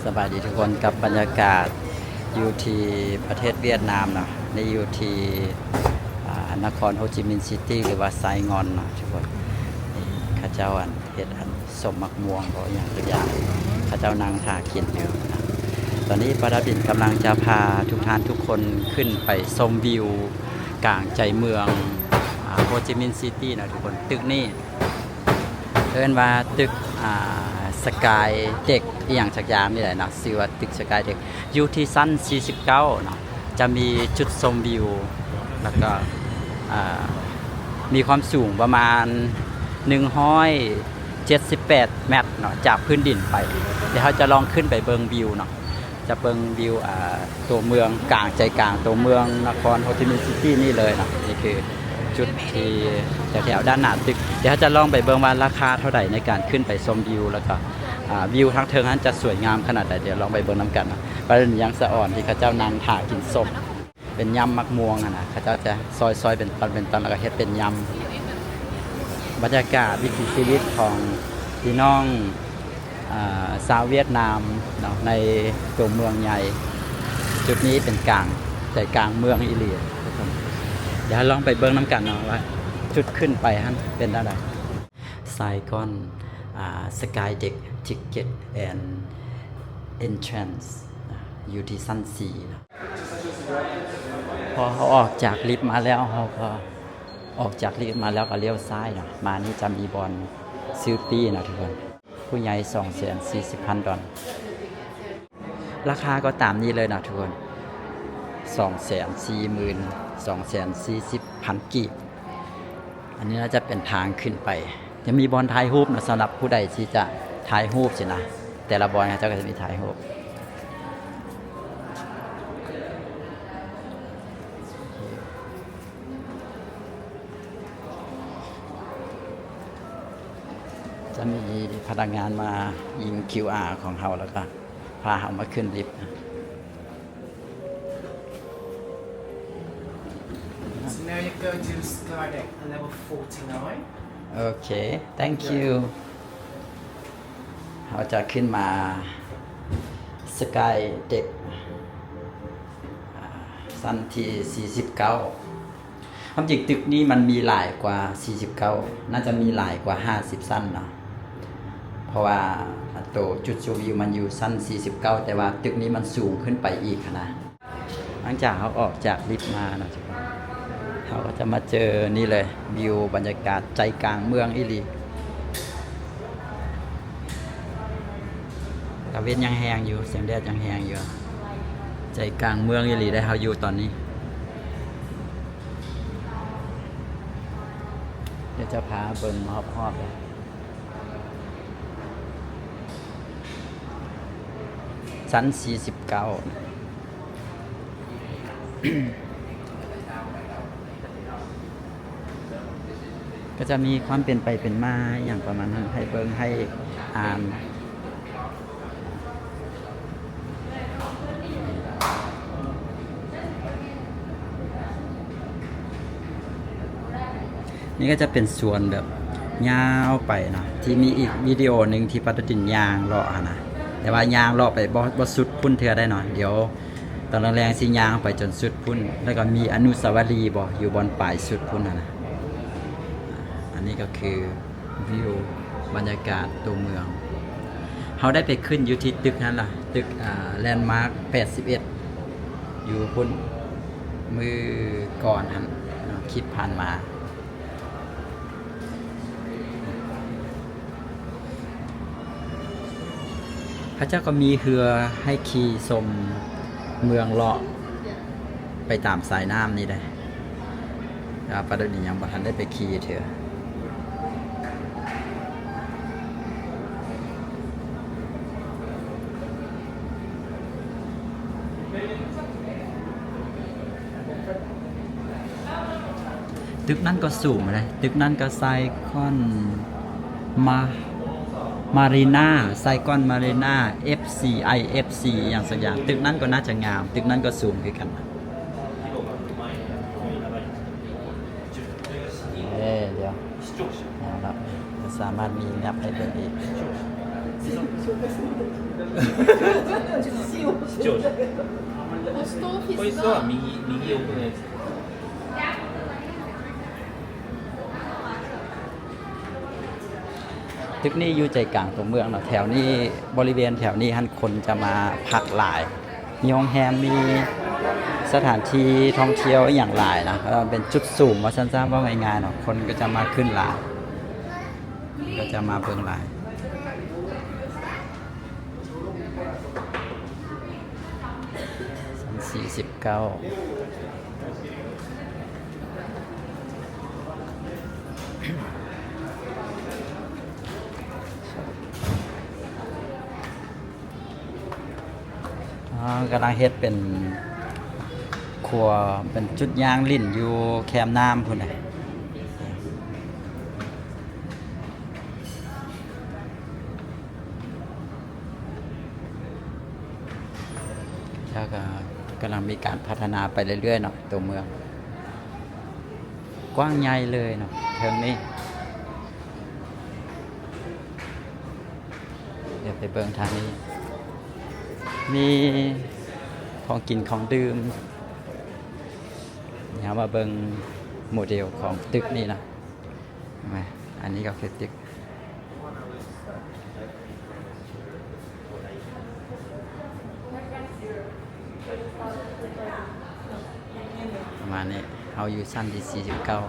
ສະບາຍດີທຸກຄົນ ກັບບັນຍາກາດຢູ່ທີ່ປະເທດຫວຽດນາມເນາະ, ນີ້ຢູ່ທີ່ ອາ ນະຄອນໂຮຈິມິນຊີຕີ ຫຼືວ່າໄຊງ່ອນເນາະທຸກຄົນ. ນີ້ເຂົາເຈົ້າ ອັນ ເຮັດ ອັນ ສົ້ມໝາກມ່ວງບໍ ອີ່ຫຍັງສັກຢ່າງ ເຂົາເຈົ້ານັ່ງຖ້າກິນຢູ່ນະ. ຕອນນີ້ປາດາວດິນກຳລັງຈະພາທຸກທ່ານທຸກຄົນຂຶ້ນໄປຊົມວິວກາງໃຈເມືອງ ອາ ໂຮຈິມິນຊີຕີເນາະທຸກຄົນ. ຕຶກນີ້ ເອີ້ນວ່າຕຶກ ອາ ສະກາຍເດັກ ອີ່ຫຍັງສັກຢ່າງນີ້ແຫຼະເນາະ, ຊື່ວ່າຕຶກສະກາຍເດັກ ຢູ່ທີ່ຊັ້ນສີ່ສິບເກົ້າເນາະ. ຈະມີຈຸດຊົມວິວ ແລ້ວກໍ ອາ ມີຄວາມສູງປະມານໜຶ່ງຮ້ອຍເຈັດສິບແປດແມັດເນາະ ຈາກພື້ນດິນໄປ. ດຽວເຮົາຈະລອງຂຶ້ນໄປເບິ່ງວິວເນາະ. ຈະເບິ່ງວິວ ອາ ຕົວເມືອງກາງ ໃຈກາງຕົວເມືອງນະຄອນໂຮຈິມິນຊີຕີນີ້ເລີຍເນາະ. ນີ້ຄືຈຸດທີ່ແຖວໆດ້ານໜ້າຕຶກ. ດຽວເຮົາຈະລອງໄປເບິ່ງວ່າລາຄາເທົ່າໃດໃນການຂຶ້ນໄປຊົມວິວ ແລ້ວກໍ ອາ ວິວທາງເທິງຫັ້ນຈະສວຍງາມຂະໜາດໃດ. ດຽວລອງໄປເບິ່ງນຳກັນເນາະ. ປາດາວດິນຍັງສະອອນທີ່ເຂົາເຈົ້ານັ່ງຖ້າກິນສົ້ມ ເປັນຍຳໝາກມ່ວງຫັ້ນນະ, ເຂົາເຈົ້າຈະຊອຍໆເປັນຕອນເປັນຕອນ ແລ້ວກໍເຮັດເປັນຍຳ. ບັນຍາກາດວິຖີຊີວິດຂອງພີ່ນ້ອງ ອາ ຊາວຫວຽດນາມເນາະ ໃນຕົວເມືອງໃຫຍ່. ຈຸດນີ້ເປັນກາງ ໃຈກາງເມືອງອີ່ຫຼີ. ດຽວເຮົາລອງໄປເບິ່ງນຳກັນເນາະ ວ່າຈຸດຂຶ້ນໄປຫັ້ນເປັນແນວໃດ. Saigon ອາ Sky Deck Ticket and Entrance ນະ ຢູ່ທີ່ຊັ້ນສີ່ເນາະ. ພໍເຮົາອອກຈາກລິບມາແລ້ວ ເຮົາກໍອອກຈາກລິບມາແລ້ວກໍລ້ຽວຊ້າຍເນາະ. ມານີ້ຈະມີບ່ອນຊື້ປີ້ເນາະທຸກຄົນ. ຜູ້ໃຫຍ່ສອງແສນສີ່ສິບພັນດອນ. ລາຄາກໍຕາມນີ້ເລີຍເນາະທຸກຄົນ, ສອງແສນສີ່ໝື່ນ ສອງແສນສີ່ສິບພັນກີບ. ອັນນີ້ໜ້າຈະເປັນທາງຂຶ້ນໄປ. ຈະມີບ່ອນຖ່າຍຮູບເນາະ, ສຳລັບຜູ້ໃດທີ່ຈະຖ່າຍຮູບຊີ້ນະ, ແຕ່ລະບ່ອນເຂົາເຈົ້າກໍຈະມີຖ່າຍຮູບ. ຈະມີພະນັກງານມາຍິງຄິວອາຂອງເຮົາ ແລ້ວກໍພາເຮົາມາຂຶ້ນລິບ. So now you're going to the Sky Deck, level forty-nine. Okay, thank you. ເຮົາຈະຂຶ້ນມາ Sky Deck ອາ ຊັ້ນທີສີ່ສິບເກົ້າ. ຄວາມຈິງຕຶກນີ້ມັນມີຫຼາຍກວ່າສີ່ສິບເກົ້າ, ໜ້າຈະມີຫຼາຍກວ່າຫ້າສິບຊັ້ນເນາະ, ເພາະວ່າໂຕຈຸດຊົມວິວມັນຢູ່ຊັ້ນສີ່ສິບເກົ້າ, ແຕ່ວ່າຕຶກນີ້ມັນສູງຂຶ້ນໄປອີກຫັ້ນນະ. ຫຼັງຈາກເຮົາອອກຈາກລິບມາເນາະ, ເຮົາກໍຈະມາເຈີນີ້ເລີຍ, ວິວບັນຍາກາດໃຈກາງເມືອງອີ່ຫຼີ. ຕາເວັນຍັງແຮງຢູ່, ແສງແດດຍັງແຮງຢູ່. ໃຈກາງເມືອງອີ່ຫຼີໄດ໋ ເຮົາຢູ່ຕອນນີ້. ດຽວຈະພາເບິ່ງຮອບໆເດີ. ຊັ້ນສີ່ສິບເກົ້າ. ກໍຈະມີຄວາມເປັນໄປເປັນມາຫຍັງປະມານນັ້ນ ໃຫ້ເບິ່ງ ໃຫ້ອ່ານ. ນີ້ກໍຈະເປັນສວນແບບຍາວໄປເນາະ, ທີ່ມີອີກວິດີໂອໜຶ່ງທີ່ປາດາວດິນຍ່າງເລາະຫັ້ນນະ, ແຕ່ວ່າຍ່າງເລາະໄປບໍ່ ບໍ່ສຸດພຸ້ນເທື່ອໄດ໋ເນາະ. ດຽວຕອນແລງໆຊິຍ່າງໄປຈົນສຸດພຸ້ນ, ແລ້ວກໍມີອະນຸສາວະລີບໍ ຢູ່ບ່ອນປາຍສຸດພຸ້ນຫັ້ນນະ. ອັນນີ້ກໍຄື ວິວບັນຍາກາດຕົວເມືອງ. ເຮົາໄດ້ໄປຂຶ້ນຢູ່ທີ່ຕຶກຫັ້ນລະ, ຕຶກ ອາ ແລນມາກແປດສິບເອັດ ຢູ່ພຸ້ນ ມື້ກ່ອນຫັ້ນເນາະ, ຄລິບຜ່ານມາ. ເຂົາເຈົ້າກໍມີເຮືອໃຫ້ຂີ່ຊົມເມືອງເລາະໄປຕາມສາຍນ້ຳນີ້ໄດ໋. ອາ ປາດາວດິນຍັງບໍ່ທັນໄດ້ໄປຂີ່ເທື່ອ. ຕຶກນັ້ນກໍສູງເດ, ຕຶກນັ້ນກໍ Saigon Ma-, Marina, Saigon Marina, ເອັບຊີໄອ ເອັບຊີ ຫຍັງສັກຢ່າງ. ຕຶກນັ້ນກໍໜ້າຈະງາມ, ຕຶກນັ້ນກໍສູງຄືກັນ. ເອີ ດຽວ ເອົາລະ ຈະສາມາດມີແມັບໃຫ້ເບິ່ງອີກ.就是。これさ、右、右奥のやつ。 ຕຶກນີ້ຢູ່ໃຈກາງຕົວເມືອງເນາະ, ແຖວນີ້ ບໍລິເວນແຖວນີ້ຫັ້ນຄົນຈະມາພັກຫຼາຍ, ມີໂຮງແຮມ ມີສະຖານທີ່ທ່ອງທ່ຽວອີ່ຫຍັງຫຼາຍນະ, ເອີ ເປັນຈຸດສູງວ່າຊັ້ນຊະ ເວົ້າງ່າຍໆເນາະ, ຄົນກໍຈະມາຂຶ້ນຫຼາຍ ກໍຈະມາເບິ່ງຫຼາຍ. ຊັ້ນສີ່ສິບເກົ້າ ອ່າ ກຳລັງເຮັດເປັນຄົວ ເປັນຈຸດຍ່າງຫຼິ້ນຢູ່ແຄມນ້ຳພຸ້ນນະ. ແລ້ວກໍກຳລັງມີການພັດທະນາໄປເລື້ອຍໆເນາະ ຕົວເມືອງ ກວ້າງໃຫຍ່ເລີຍເນາະເທິງນີ້. ດຽວໄປເບິ່ງທາງນີ້ ມີຂອງກິນຂອງດື່ມ. ເຮົາມາເບິ່ງໂມເດວຂອງຕຶກນີ້ນະ. ມາ ອັນນີ້ກໍຄືຕຶກ ປະມານນີ້. ເຮົາຢູ່ຊັ້ນທີສີ່ສິບເກົ້າ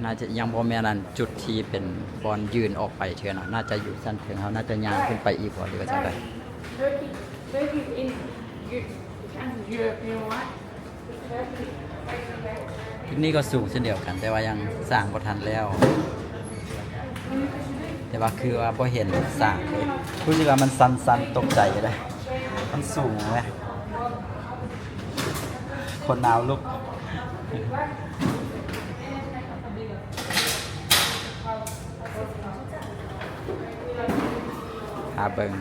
ໜ້າຈະຍັງບໍ່ແມ່ນອັນຈຸດທີ່ເປັນບ່ອນຍື່ນອອກໄປເທື່ອເນາະ, ໜ້າຈະຢູ່ຊັ້ນເທິງ. ເຮົາໜ້າຈະຍ່າງຂຶ້ນໄປອີກບໍ່ ຫຼືວ່າຈັ່ງໃດ? Turkey, Turkey is in. You, you can't, you, you know what? ຈຸດນີ້ກໍສູງເຊັ່ນດຽວກັນ ແຕ່ວ່າຍັງສ້າງບໍ່ທັນແລ້ວ, ແຕ່ວ່າຄືວ່າບໍ່ເຫັນສ້າງເລີຍ. ຮູ້ສຶກວ່າມັນສັ່ນໆ ຕົກໃຈເລີຍ ມັນສູງແຫຼະ. ຄົນໜາວລຸກ. ພາເບິ່ງ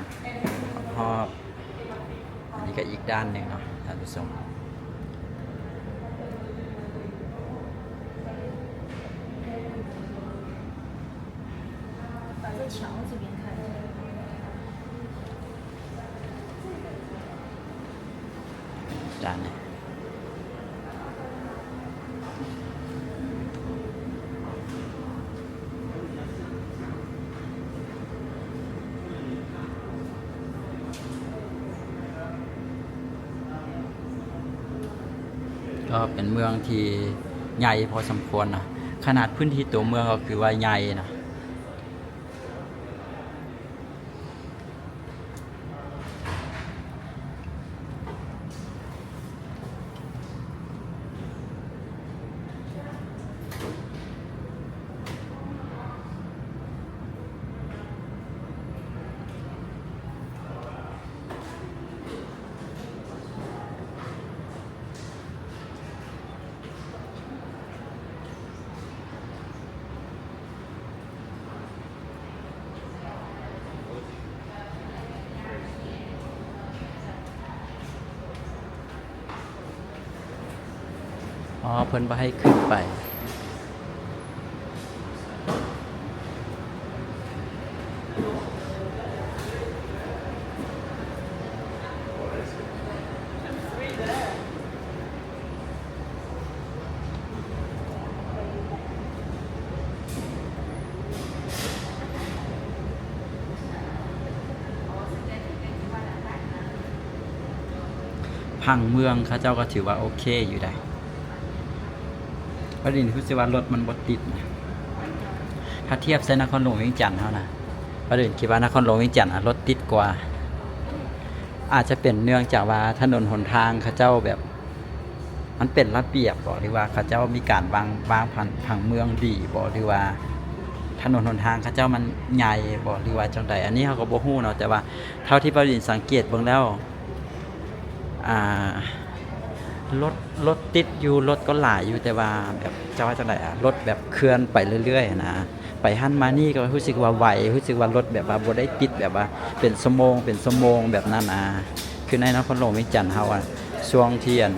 ຮອບໆ. ອັນນີ້ກໍອີກດ້ານໜຶ່ງເນາະທ່ານຜູ້ຊົມ. ຈານນີ້ ກໍເປັນເມືອງທີ່ໃຫຍ່ພໍສົມຄວນນະ, ຂະໜາດພື້ນທີ່ຕົວເມືອງກໍຄືວ່າໃຫຍ່ນະ. ອໍ ເພິ່ນບໍ່ໃຫ້ຂຶ້ນໄປ. ຜັງເມືອງເຂົາເຈົ້າກໍຖືວ່າໂອເຄຢູ່ໃດ໋. ປະເດັນຄືຊິວ່າລົດມັນບໍ່ຕິດນະ ຖ້າທຽບໃສ່ນະຄອນຫຼວງວຽງຈັນເຮົານະ. ປະເດັນຄິດວ່ານະຄອນຫຼວງວຽງຈັນອະລົດຕິດກວ່າ ອາດຈະເປັນເນື່ອງຈາກວ່າຖະໜົນຫົນທາງເຂົາເຈົ້າແບບ ມັນເປັນລະບຽບບໍ ຫຼືວ່າເຂົາເຈົ້າມີການວາງ ວາງຜັງ ຜັງເມືອງດີບໍ ຫຼືວ່າຖະໜົນຫົນທາງເຂົາເຈົ້າມັນໃຫຍ່ບໍ ຫຼືວ່າຈັ່ງໃດ ອັນນີ້ເຮົາກໍບໍ່ຮູ້ເນາະ. ແຕ່ວ່າເທົ່າທີ່ປະເດັນສັງເກດເບິ່ງແລ້ວ ອ່າ ລົດ ລົດຕິດຢູ່ ລົດກໍຫຼາຍຢູ່ ແຕ່ວ່າແບບ ຈະວ່າຈັ່ງໃດອະ ລົດແບບເຄື່ອນໄປເລື້ອຍໆຫັ້ນນະ. ໄປຫັ້ນມານີ້ກໍຮູ້ສຶກວ່າໄວ ຮູ້ສຶກວ່າລົດແບບວ່າບໍ່ໄດ້ຕິດແບບວ່າເປັນຊົ່ວໂມງ ເປັນຊົ່ວໂມງແບບນັ້ນນະ. ຄືໃນນະຄອນຫຼວງວຽງຈັນເຮົາອະ ຊ່ວງທີ່ອັນ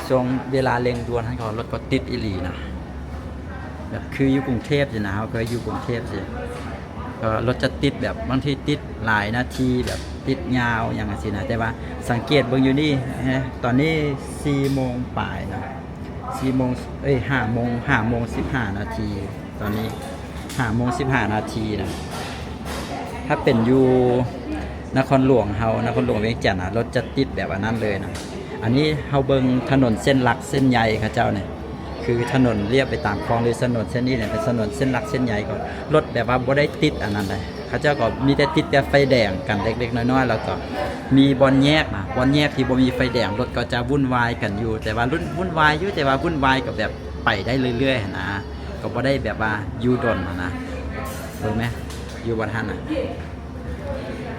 ຊ່ວງເວລາເລັ່ງດ່ວນຫັ້ນກໍລົດກໍຕິດອີ່ຫຼີນະ ແບບຄືຢູ່ກຸງເທບຊີ້ນະ. ເຮົາເຄີຍຢູ່ກຸງເທບຊີ້ ກໍລົດຈະຕິດແບບ ບາງທີຕິດຫຼາຍນາທີ ແບບຕິດຍາວຫຍັງຈັ່ງຊີ້ນະ. ແຕ່ວ່າສັງເກດເບິ່ງຢູ່ນີ້ ເຫັນ ຕອນນີ້ສີ່ໂມງປາຍນະ ສີ່ໂມງ ເອີຍ ຫ້າໂມງ ຫ້າໂມງສິບຫ້ານາທີ. ຕອນນີ້ຫ້າໂມງສິບຫ້ານາທີນະ. ຖ້າເປັນຢູ່ນະຄອນຫຼວງເຮົາ ນະຄອນຫຼວງວຽງຈັນນະ ລົດຈະຕິດແບບອັນນັ້ນເລີຍນະ. ອັນນີ້ເຮົາເບິ່ງຖະໜົນເສັ້ນຫຼັກເສັ້ນໃຫຍ່ເຂົາເຈົ້ານີ້ ຄືຖະໜົນລຽບໄປຕາມຄອງ ຫຼື ຖະໜົນເສັ້ນນີ້ເປັນຖະໜົນເສັ້ນຫຼັກເສັ້ນໃຫຍ່ ກໍລົດແບບວ່າບໍ່ໄດ້ຕິດອັນນັ້ນໃດ. ເຂົາເຈົ້າກໍມີແຕ່ຕິດແຕ່ໄຟແດງກັນເລັກໆນ້ອຍໆ ແລ້ວກໍມີບ່ອນແຍກນະ ບ່ອນແຍກທີ່ບໍ່ມີໄຟແດງ ລົດກໍຈະວຸ່ນວາຍກັນຢູ່. ແຕ່ວ່າລຸ້ນວຸ່ນວາຍຢູ່ ແຕ່ວ່າວຸ່ນວາຍກໍແບບ ໄປໄດ້ເລື້ອຍໆຫັ້ນນະ ກໍບໍ່ໄດ້ແບບວ່າຢູ່ດົນຫັ້ນນະ. ເບິ່ງແມ ຢູ່ບ່ອນຫັ້ນນະ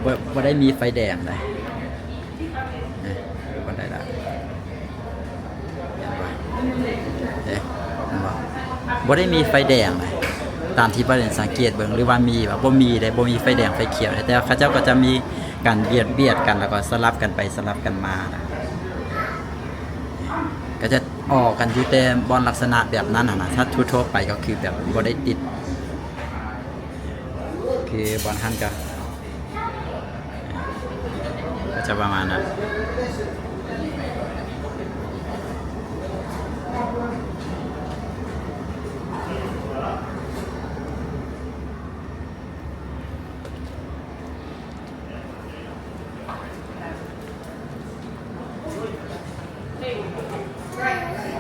ບໍ່ ບໍ່ໄດ້ມີໄຟແດງໃດ. ເອີ ຢູ່ບ່ອນໃດລະ ເຫັນບໍ່ ເອີ ເຫັນບໍ່ ບໍ່ໄດ້ມີໄຟແດງໃດ ຕາມທີ່ປາເດັນສັງເກດເບິ່ງ ຫຼືວ່າມີວ່າ ບໍ່ມີເດ້ ບໍ່ມີໄຟແດງໄຟຂຽວເດ້. ແຕ່ວ່າເຂົາເຈົ້າກໍຈະມີການບຽດ ບຽດກັນ ແລ້ວກໍສະຫຼັບກັນໄປສະຫຼັບກັນມານະ ກໍຈະ ອອກກັນຢູ່ແຕ່ບ່ອນລັກສະນະແບບນັ້ນຫັ້ນນະ. ຖ້າທົ່ວໆໄປກໍຄືແບບບໍ່ໄດ້ຕິດ ຄືບ່ອນຫັ້ນກໍ ກໍຈະປະມານນັ້ນ.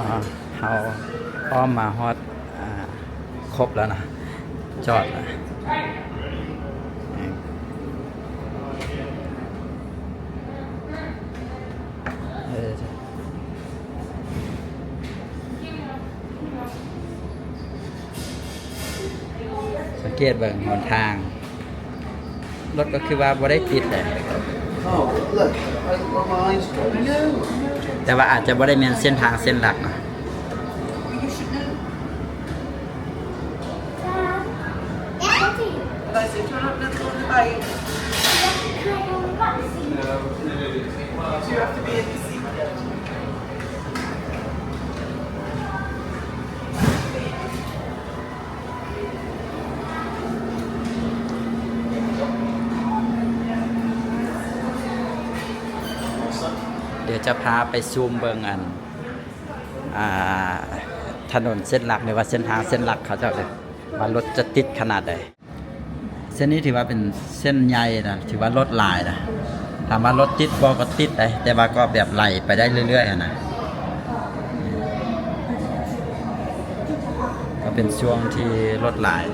ອ່າ ເຮົາອ້ອມມາຮອດ ອ່າ ຄົບແລ້ວນະ ຈອດລະ ເອີ. ສັງເກດເບິ່ງຫົນທາງ ລົດກໍຄືວ່າບໍ່ໄດ້ຕິດແຫຼະ Oh, look, I, my eyes closed. ແຕ່ວ່າອາດຈະບໍ່ໄດ້ແມ່ນເສັ້ນທາງເສັ້ນຫຼັກເນາະ. Daddy. Daddy. Can I go on the bike? Yeah, can I go on the bike? Do you have to be in the seat? ດຽວຈະພາໄປຊູມເບິ່ງອັນ ອ່າ ຖະໜົນເສັ້ນຫຼັກ ຫຼືວ່າເສັ້ນທາງເສັ້ນຫຼັກເຂົາເຈົ້າເດີ ວ່າລົດຈະຕິດຂະໜາດໃດ. ເສັ້ນນີ້ຖືວ່າເປັນເສັ້ນໃຫຍ່ນະ ຖືວ່າລົດຫຼາຍນະ. ຖາມວ່າລົດຕິດບໍ່ ກໍຕິດໄດ໋ ແຕ່ວ່າກໍແບບໄຫຼໄປໄດ້ເລື້ອຍໆຫັ້ນນະ ກໍເປັນຊ່ວງທີ່ລົດຫຼາຍ.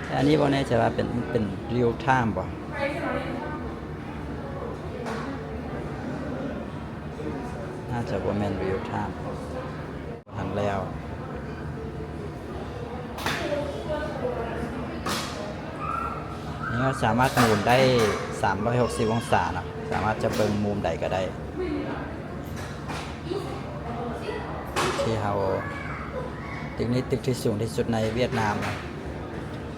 ແຕ່ອັນນີ້ບໍ່ແນ່ໃຈວ່າເປັນ ເປັນ real time ບໍ່? ໜ້າຈະບໍ່ແມ່ນ real time. ບໍ່ທັນແລ້ວ. ນີ້ເຮົາສາມາດໝູນໄດ້ສາມຮ້ອຍຫົກສິບອົງສາເນາະ, ສາມາດຈະເບິ່ງມຸມໃດກໍໄດ້. ທີ່ເຮົາ ຕຶກນີ້ຕຶກທີ່ສູງທີ່ສຸດໃນຫວຽດນາມເນາະ,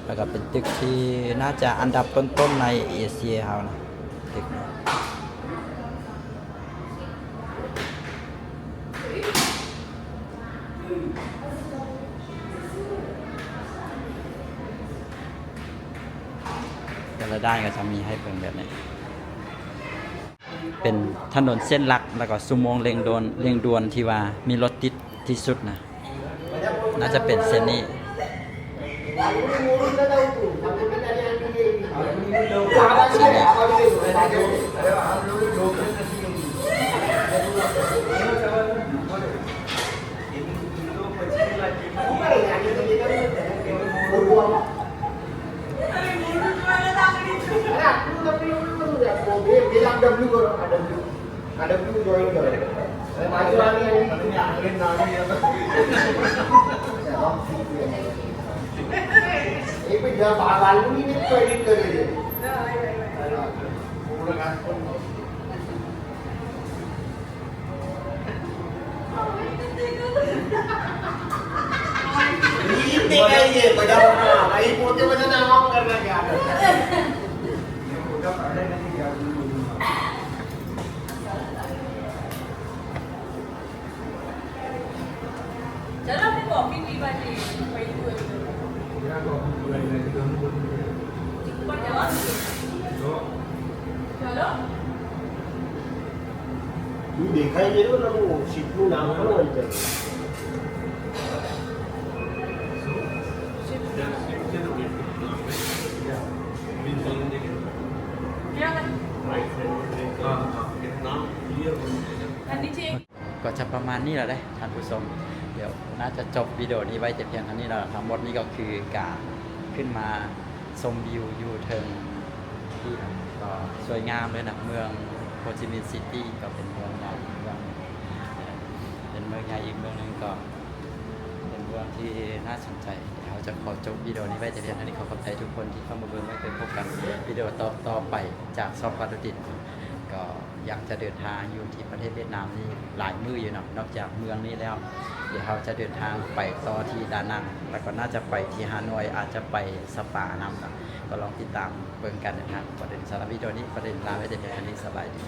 ແລ້ວກໍເປັນຕຶກທີ່ໜ້າຈະອັນດັບຕົ້ນໆໃນເອເຊຍເຮົາເນາະ, ຕຶກນີ້. ແຕ່ລະດ້ານກໍຈະມີໃຫ້ເບິ່ງແບບນີ້. ເປັນຖະໜົນເສັ້ນຫຼັກ ແລ້ວກໍຊົ່ວໂມງເລັ່ງດ່ວນ ເລັ່ງດ່ວນທີ່ວ່າມີລົດຕິດທີ່ສຸດນະ ໜ້າຈະເປັນເສັ້ນນີ້ ເສັ້ນນີ້. Clear one. ກໍຈະປະມານນີ້ແຫຼະເດ້ທ່ານຜູ້ຊົມ. ດຽວໜ້າຈະຈົບວິດີໂອນີ້ໄວ້ແຕ່ພຽງເທົ່ານີ້ແລ້ວ. ທັງໝົດນີ້ກໍຄືການຂຶ້ນມາຊົມວິວຢູ່ເທິງທີ່ ກໍສວຍງາມເລີຍນະ. ເມືອງໂຮຈິມິນຊິຕີກໍເປັນເມືອງໃຫຍ່ອີກເມືອງໜຶ່ງ ເປັນເມືອງໃຫຍ່ອີກເມືອງໜຶ່ງ ກໍເປັນເມືອງທີ່ໜ້າສົນໃຈ. ດຽວເຮົາຈະຂໍຈົບວິດີໂອນີ້ໄວ້ແຕ່ພຽງເທົ່ານີ້. ຂໍຂອບໃຈທຸກຄົນທີ່ເຂົ້າມາເບິ່ງ. ໄວ້ເຈີພົບກັນວິດີໂອຕໍ່ໆໄປຈາກຊ່ອງປາໂຕຕິນ. ກໍ ຍັງຈະເດີນທາງຢູ່ທີ່ປະເທດຫວຽດນາມນີ້ຫຼາຍມື້ຢູ່ເນາະ. ນອກຈາກເມືອງນີ້ແລ້ວ ດຽວເຮົາຈະເດີນທາງໄປຕໍ່ທີ່ດານັງ ແລ້ວກໍໜ້າຈະໄປທີ່ຮາໂນ້ຍ ອາດຈະໄປສະປານຳເນາະ. ກໍລອງຕິດຕາມເບິ່ງການເດີນທາງຂອງປາໂຕຕິນ. ສຳລັບວິດີໂອນີ້ ປາໂຕຕິນລາໄວ້ແຕ່ພຽງເທົ່ານີ້. ສະບາຍດີ.